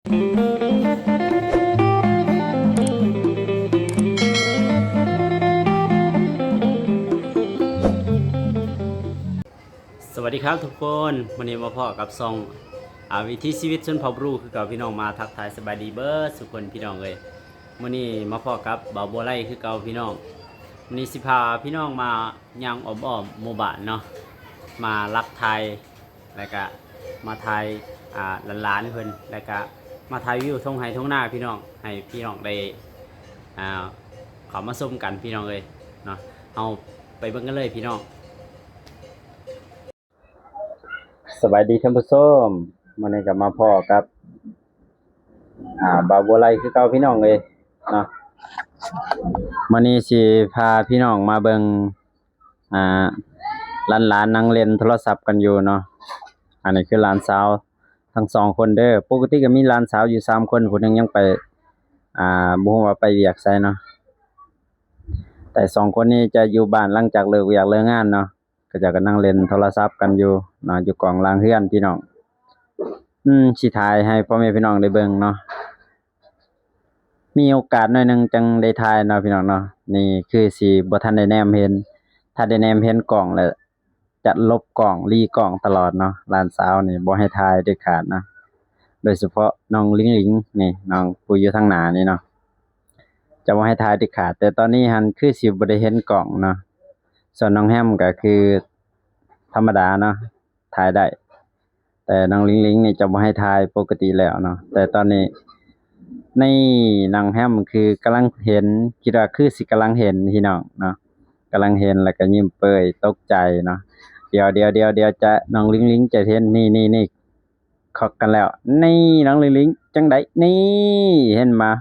ສະຫວັດດີຄັບທຸກຄົນ, ມື້ນີ້ມາພໍ້ກັບຊ່ອງ ອາ ວິຖີຊີວິດຊົນເຜົ່າບຣູຄືເກົ່າ ພີ່ນ້ອງ. ມາທັກທາຍສະບາຍດີເບິດສູ່ຄົນ ພີ່ນ້ອງເອີຍ. ມື້ນີ້ມາພໍ້ກັບບ່າວບົວໄລຄືເກົ່າ ພີ່ນ້ອງ. ມື້ນີ້ຊິພາພີ່ນ້ອງມາຍ່າງອ້ອມໆໝູ່ບ້ານເນາະ, ມາລັກຖ່າຍ ແລ້ວກະມາຖ່າຍ ອ່າ ຫຼານໆເພິ່ນ ແລ້ວກະມາຖ່າຍວິວທົ່ງໄຮ່ທົ່ງນາ ພີ່ນ້ອງ, ໃຫ້ພີ່ນ້ອງໄດ້ ອ່າ ເຂົ້າມາຊົມກັນ ພີ່ນ້ອງເອີຍເນາະ. ເຮົາໄປເບິ່ງກັນເລີຍ ພີ່ນ້ອງ. ສະບາຍດີທ່ານຜູ້ຊົມ, ມື້ນີ້ກໍມາພໍ້ກັບ ອ່າ ບ່າວບົວໄລຄືເກົ່າ ພີ່ນ້ອງເອີຍເນາະ. ມື້ນີ້ຊິພາພີ່ນ້ອງມາເບິ່ງ ອ່າ ຫຼານໆນັ່ງຫຼິ້ນໂທລະສັບກັນຢູ່ເນາະ. ອັນນີ້ຄືຫຼານສາວທັງສອງຄົນເດີ. ປົກກະຕິກໍມີຫຼານສາວຢູ່ສາມຄົນ, ຜູ້ໜຶ່ງຍັງໄປ ອ່າ ບໍ່ຮູ້ວ່າໄປວຽກໃສເນາະ. ແຕ່ສອງຄົນນີ້ຈະຢູ່ບ້ານຫຼັງຈາກເລີກວຽກເລີກງານເນາະ, ເຂົາເຈົ້າກໍນັ່ງຫຼິ້ນໂທລະສັບກັນຢູ່ເນາະ ຢູ່ກ້ອງຫຼັງເຮືອນ ພີ່ນ້ອງ. ອືມ ຊິຖ່າຍໃຫ້ພໍ່ແມ່ພີ່ນ້ອງໄດ້ເບິ່ງເນາະ. ມີໂອກາດໜ້ອຍໜຶ່ງຈັ່ງໄດ້ຖ່າຍເນາະ ພີ່ນ້ອງເນາະ. ນີ້ຄືຊິບໍ່ທັນໄດ້ແນມເຫັນ, ຖ້າໄດ້ແນມເຫັນກ້ອງແລ້ວຈະຫຼົບກ້ອງ ຫຼີກ້ອງຕະຫຼອດເນາະ. ຫຼານສາວນີ້ບໍ່ໃຫ້ຖ່າຍເດັດຂາດເນາະ, ໂດຍສະເພາະນ້ອງລິງລິງນີ້ ນ້ອງຜູ້ຢູ່ທາງໜ້ານີ້ເນາະ ຈະບໍ່ໃຫ້ຖ່າຍເດັດຂາດ. ແຕ່ຕອນນີ້ຫັ້ນຄືຊິບໍ່ໄດ້ເຫັນກ້ອງເນາະ. ສ່ວນນ້ອງແຮມກໍຄືທຳມະດາເນາະ ຖ່າຍໄດ້, ແຕ່ນ້ອງລິງລິງນີ້ຈະບໍ່ໃຫ້ຖ່າຍປົກກະຕິແລ້ວເນາະ. ແຕ່ຕອນນີ້ ນີ້ ນ້ອງແຮມຄືກຳລັງເຫັນ, ຄິດວ່າຄືຊິກຳລັງເຫັນ ພີ່ນ້ອງເນາະ, ກຳລັງເຫັນແລ້ວກໍຍິ້ມເປີຍຕົກໃຈເນາະ. ດຽວໆໆ ຈະ ນ້ອງລິງລິງຈະເຫັນ ນີ້ໆໆ ເຄາະກັນແລ້ວ. ນີ້ ນ້ອງລິງລິງ ຈັ່ງໃດ? ນີ້ ເຫັນບໍ່?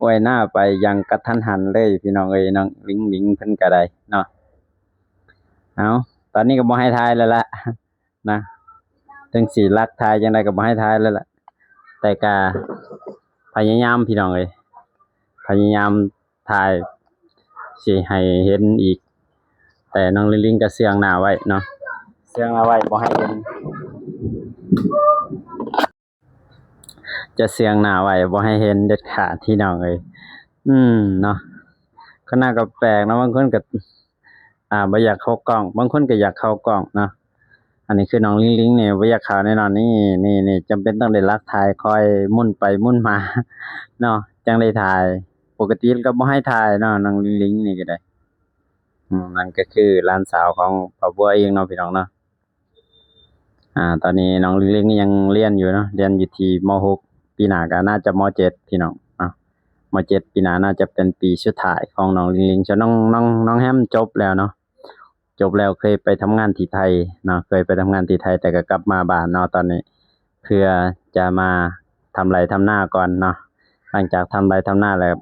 ອວຍໜ້າໄປຢ່າງກະທັນຫັນເລີຍ ພີ່ນ້ອງເອີຍ, ນ້ອງລິງລິງເພິ່ນກໍໄດ້ເນາະ. ເອົາ ຕອນນີ້ກໍບໍ່ໃຫ້ຖ່າຍແລ້ວລະນະ, ເຖິງຊິລັກຖ່າຍຈັ່ງໃດກໍບໍ່ໃຫ້ຖ່າຍແລ້ວລະ. ແຕ່ກະພະຍາຍາມ ພີ່ນ້ອງເອີຍ, ພະຍາຍາມ ຖ່າຍຊິໃຫ້ເຫັນອີກ, ແຕ່ນ້ອງລິງລິງກໍເຊື່ອງໜ້າໄວ້ເນາະ, ເຊື່ອງໜ້າໄວ້ບໍ່ໃຫ້ເຫັນ, ຈະເຊື່ອງໜ້າໄວ້ບໍ່ໃຫ້ເຫັນເດັດຂາດ ພີ່ນ້ອງເອີຍ. ອືມ ເນາະ, ຄະນະກໍແປກເນາະ, ບາງຄົນກໍ ອ່າ ບໍ່ຢາກເຂົ້າກ້ອງ, ບາງຄົນກໍຢາກເຂົ້າກ້ອງເນາະ. ອັນນີ້ຄືນ້ອງລິງລິງນີ້ບໍ່ຢາກເຂົ້າແນ່ນອນ. ນີ້ ນີ້ ນີ້ ຈຳເປັນຕ້ອງໄດ້ລັກຖ່າຍ, ຄ່ອຍໝຸນໄປໝຸນມາເນາະ ຈັ່ງໄດ້ຖ່າຍ. ປົກກະຕິກໍບໍ່ໃຫ້ຖ່າຍເນາະ, ນ້ອງລິງລິງນີ້ກໍໄດ້. ອືມ ນັ້ນກໍຄືຫຼານສາວຂອງປ້າບົວເອງເນາະ ພີ່ນ້ອງເນາະ. ອ່າ ຕອນນີ້ນ້ອງລິງລິງຍັງຮຽນຢູ່ເນາະ, ຮຽນຢູ່ທີ່ ມໍຫົກ, ປີໜ້າກໍໜ້າຈະ ມໍເຈັດ ພີ່ນ້ອງເນາະ. ມໍເຈັດ ປີໜ້າໜ້າຈະເປັນປີສຸດທ້າຍຂອງນ້ອງລິງລິງ. ສ່ວນນ້ອງ ນ້ອງ ນ້ອງແຮມຈົບແລ້ວເນາະ, ຈົບແລ້ວເຄີຍໄປທຳງານທີ່ໄທເນາະ, ເຄີຍໄປທຳງານທີ່ໄທ ແຕ່ກໍກັບມາບ້ານເນາະຕອນນີ້, ເພື່ອຈະມາທຳໄຮ່ທຳນາກ່ອນເນາະ. ຫຼັງຈາກທຳໄຮ່ທຳນາແລ້ວ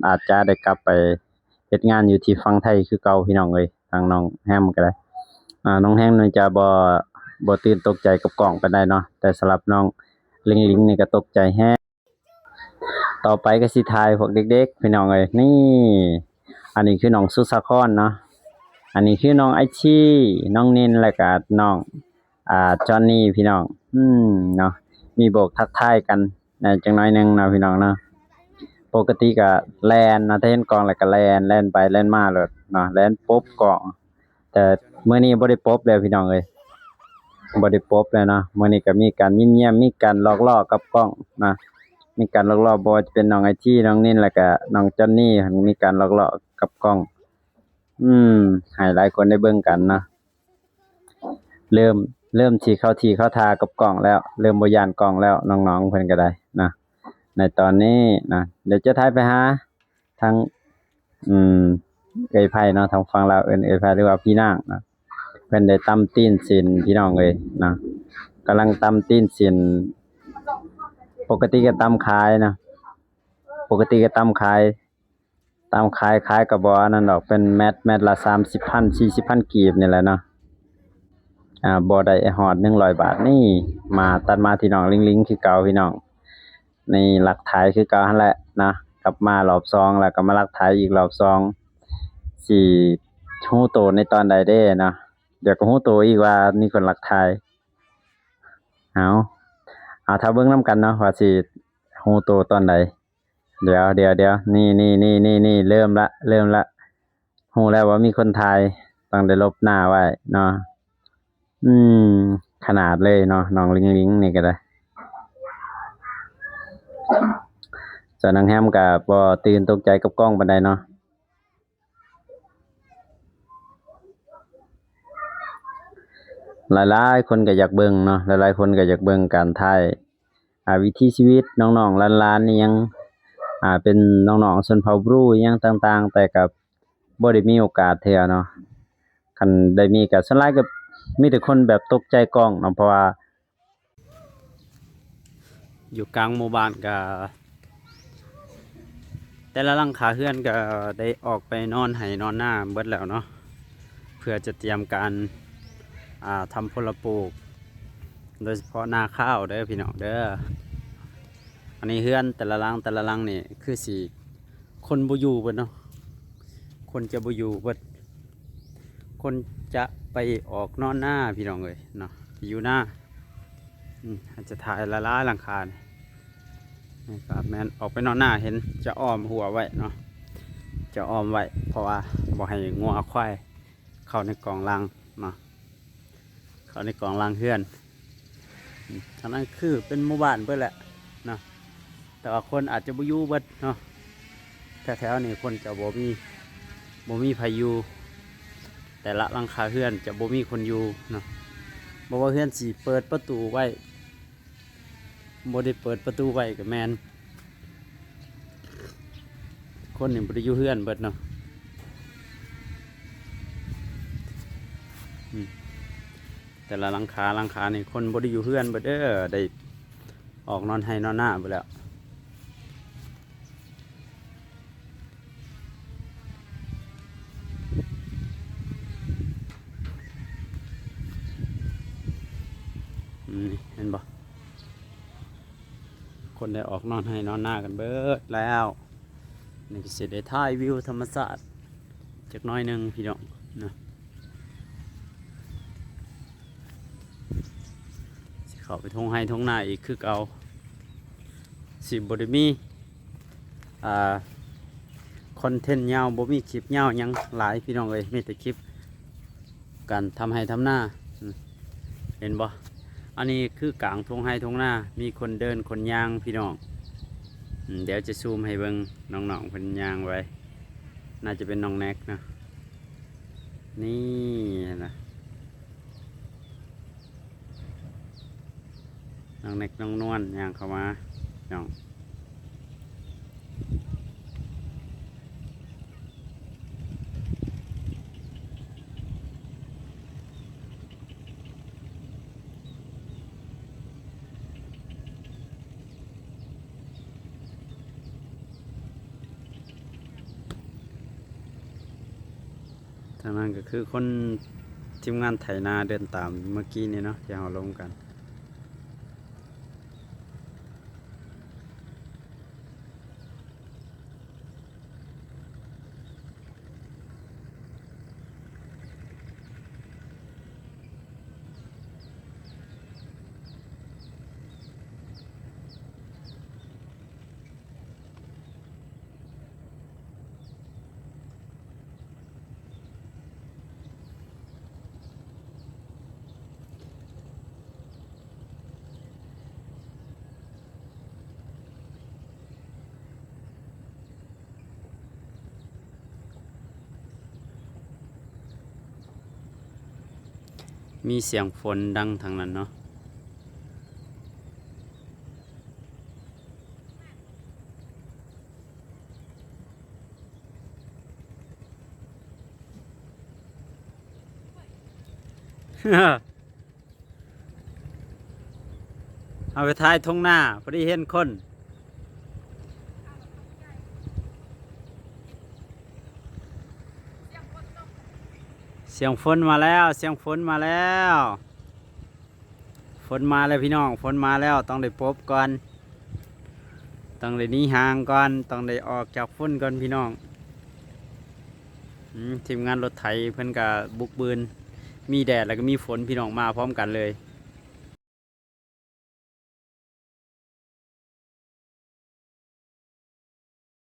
ອາດຈະໄດ້ກັບໄປເຮັດງານຢູ່ທີ່ຝັ່ງໄທຄືເກົ່າ ພີ່ນ້ອງເອີຍ. ທາງນ້ອງແຮມກໍໄດ້ ອ່າ ນ້ອງແຮມນີ້ຈະບໍ່ ບໍ່ຕື່ນຕົກໃຈກັບກ້ອງປານໃດເນາະ, ແຕ່ສຳລັບນ້ອງລິງລິງນີ້ກໍຕົກໃຈແຮງ. ຕໍ່ໄປກໍຊິຖ່າຍພວກເດັກໆ ພີ່ນ້ອງເອີຍ. ນີ້ ອັນນີ້ຄືນ້ອງສຸດສາຄອນເນາະ, ອັນນີ້ຄືນ້ອງໄອຊີ, ນ້ອງນິນ ແລ້ວກໍນ້ອງ ອ່າ ຈອນນີ ພີ່ນ້ອງ. ອືມ ເນາະ, ມີໂບກທັກທາຍກັນ ແດ່ ຈັກໜ້ອຍໜຶ່ງເນາະ ພີ່ນ້ອງເນາະ. ປົກກະຕິກະແລ່ນເນາະ, ຖ້າເຫັນກ້ອງແລ້ວກະແລ່ນ ແລ່ນໄປແລ່ນມາໂລດເນາະ, ແລ່ນປົບກ້ອງ. ແຕ່ມື້ນີ້ບໍ່ໄດ້ປົບແລ້ວ ພີ່ນ້ອງເອີຍ, ບໍ່ໄດ້ປົບແລ້ວເນາະ. ມື້ນີ້ກະມີການຍິ້ມແຍ້ມ ມີການຫຼອກລໍ້ກັບກ້ອງເນາະ, ມີການຫຼອກລໍ້. ບໍ່ວ່າຈະເປັນນ້ອງໄອທີ ນ້ອງນິນ ແລ້ວກະນ້ອງຈອນນີ ມີການຫຼອກລໍ້ກັບກ້ອງ. ອືມ ໃຫ້ຫຼາຍຄົນໄດ້ເບິ່ງກັນເນາະ. ເລີ່ມ ເລີ່ມຊິເຂົ້າທີ່ເຂົ້າທາງກັບກ້ອງແລ້ວ, ເລີ່ມບໍ່ຢ້ານກ້ອງແລ້ວ ນ້ອງໆເພິ່ນກໍໄດ້ນະ ໃນຕອນນີ້ນະ. ດຽວຈະຖ່າຍໄປຫາທາງ ອືມ ເອື້ອຍໄພເນາະ, ທາງຝັ່ງລາວເອີ້ນເອື້ອຍໄພ ຫຼືວ່າພີ່ນາງເນາະ. ເພິ່ນໄດ້ຕຳຕີນຊີ້ນ ພີ່ນ້ອງເອີຍເນາະ, ກຳລັງຕຳຕີນຊີ້ນ. ປົກກະຕິກໍຕຳຂາຍເນາະ, ປົກກະຕິກໍຕຳຂາຍ. ຕາມຂາຍ ຂາຍກໍບໍ່ອັນນັ້ນດອກ, ເປັນແມັດ ແມັດລະສາມສິບພັນ ສີ່ສິບພັນກີບນີ້ແຫຼະເນາະ. ອ່າ ບໍ່ໄດ້ຮອດໜຶ່ງຮ້ອຍບາດ. ນີ້ ມາ ຕັດມາທີ່ນ້ອງລິງລິງຄືເກົ່າ ພີ່ນ້ອງ. ນີ້ ລັກຖ່າຍຄືເກົ່າຫັ້ນແຫຼະເນາະ, ກັບມາລອບສອງ ແລ້ວກໍມາລັກຖ່າຍອີກລອບສອງ. ຊິຮູ້ໂຕໃນຕອນໃດເດ້ເນາະ, ດຽວກໍຮູ້ໂຕອີກວ່າມີຄົນລັກຖ່າຍ. ເອົາ ເອົາ ຖ້າເບິ່ງນຳກັນເນາະ ວ່າຊິ ຮູ້ໂຕຕອນໃດ? ດຽວ ດຽວ ດຽວ ນີ້ ນີ້ ນີ້ ນີ້ ນີ້ ເລີ່ມລະ ເລີ່ມລະ. ຮູ້ແລ້ວວ່າມີຄົນຖ່າຍ ຕ້ອງໄດ້ຫຼົບໜ້າໄວ້ເນາະ. ອືມ ຂະໜາດເລີຍເນາະ ນ້ອງລິງລິງນີ້ກໍໄດ້. ສ່ວນນາງແຮມກໍບໍ່ຕື່ນຕົກໃຈກັບກ້ອງປານໃດເນາະ. ຫຼາຍໆຄົນກໍຢາກເບິ່ງເນາະ ຫຼາຍໆຄົນກໍຢາກເບິ່ງການຖ່າຍ ອ່າ ວິຖີຊີວິດນ້ອງໆຫຼານໆອີ່ຫຍັງ ອ່າ ເປັນນ້ອງໆຊົນເຜົ່າບຣູອີ່ຫຍັງຕ່າງໆ ແຕ່ກໍບໍ່ໄດ້ມີໂອກາດເທື່ອເນາະ. ຄັນໄດ້ມີກໍສ່ວນຫຼາຍກໍມີແຕ່ຄົນແບບຕົກໃຈກ້ອງເນາະ ເພາະວ່າ ຢູ່ກາງໝູ່ບ້ານກະ ແຕ່ລະຫຼັງຄາເຮືອນກະໄດ້ອອກໄປນອນໄຮ່ນອນນາເບິດແລ້ວເນາະ ເພື່ອຈະຕຽມການ ອ່າ ທຳຜົນລະປູກ ໂດຍສະເພາະນາຂ້າວເດີພີ່ນ້ອງເດີ. ອັນນີ້ເຮືອນແຕ່ລະຫຼັງ ແຕ່ລະຫຼັງນີ້ຄືຊິ ຄົນບໍ່ຢູ່ເບິດເນາະ ຄົນຈະບໍ່ຢູ່ເບິດ ຄົນຈະໄປອອກນອນນາພີ່ນ້ອງເອີຍເນາະ ໄປຢູ່ນາ. ອືມ ອາດຈະຖ່າຍຫຼາຍໆຫຼັງຄານີ້ ນີ້ກໍແມ່ນອອກໄປນອນນາ ເຫັນຈະອ້ອມຮົ້ວໄວ້ເນາະ ຈະອ້ອມໄວ້ ເພາະວ່າບໍ່ໃຫ້ງົວຄວາຍເຂົ້າໃນກອງຫຼັງເນາະ. ເຂົ້າໃນກອງຫຼັງເຮືອນ. ທາງນັ້ນຄືເປັນໝູ່ບ້ານເບິດແຫຼະເນາະ ແຕ່ວ່າຄົນອາດຈະບໍ່ຢູ່ເບິດເນາະ ແຖວໆນີ້ຄົນຈະບໍ່ມີ ບໍ່ມີໃຜຢູ່ ແຕ່ລະຫຼັງຄາເຮືອນຈະບໍ່ມີຄົນຢູ່ເນາະ. ບໍ່ວ່າເຮືອນຊິເປີດປະຕູໄວ້ ບໍ່ໄດ້ເປີດປະຕູໄວ້ກໍແມ່ນ ຄົນນີ້ບໍ່ໄດ້ຢູ່ເຮືອນເບິດເນາະ. ອືມ ແຕ່ລະຫຼັງຄາ ຫຼັງຄານີ້ຄົນບໍ່ໄດ້ຢູ່ເຮືອນເບິດເດີ ໄດ້ອອກນອນໄຮ່ນອນນາເບິດແລ້ວ. ອືມ ນີ້ເຫັນບໍ່? ຄົນໄດ້ອອກນອນໄຮ່ນອນນາກັນເບິດແລ້ວ. ນີ້ກໍຊິໄດ້ຖ່າຍວິວທຳມະຊາດຈັກໜ້ອຍໜຶ່ງພີ່ນ້ອງເນາະ. ຊິເຂົ້າໄປທົ່ງໄຮ່ທົ່ງນາອີກຄືເກົ່າ. ຊິບໍ່ໄດ້ມີ ອ່າ ຄອນເທັນຍາວ ບໍ່ມີຄລິບຍາວຫຍັງຫຼາຍພີ່ນ້ອງເອີຍ ມີແຕ່ຄລິບການທຳໄຮ່ທຳນາ. ອືມ ເຫັນບໍ່? ອັນນີ້ຄືກາງທົ່ງໄຮ່ທົ່ງນາ ມີຄົນເດີນຄົນຍ່າງພີ່ນ້ອງ. ອືມ ດຽວຈະຊູມໃຫ້ເບິ່ງ ນ້ອງໆເພິ່ນຍ່າງໄປ ໜ້າຈະເປັນນ້ອງແນັກເນາະ. ນີ້ນະ ນ້ອງແນັກນ້ອງນວນຍ່າງເຂົ້າມານ້ອງ. ທາງນັ້ນກໍຄືຄົນທີມງານໄຖນາເດີນຕາມເມື່ອກີ້ນີ້ເນາະ ທີ່ເຮົາລົງກັນ. ມີສຽງຝົນດັງທາງນັ້ນເນາະ. ເຮົາໄປຖ່າຍທົ່ງນາ ພໍດີເຫັນຄົນ. ສຽງຝົນມາແລ້ວ ສຽງຝົນມາແລ້ວ. ຝົນມາແລ້ວພີ່ນ້ອງ ຝົນມາແລ້ວ ຕ້ອງໄດ້ປົບກ່ອນ ຕ້ອງໄດ້ໜີຫ່າງກ່ອນ ຕ້ອງໄດ້ອອກຈາກຝົນກ່ອນພີ່ນ້ອງ. ອືມ ທີມງານລົດໄຖເພິ່ນກະບຸກບືນ ມີແດດແລ້ວກໍມີຝົນ ພີ່ນ້ອງ ມາພ້ອມກັນເລີຍ.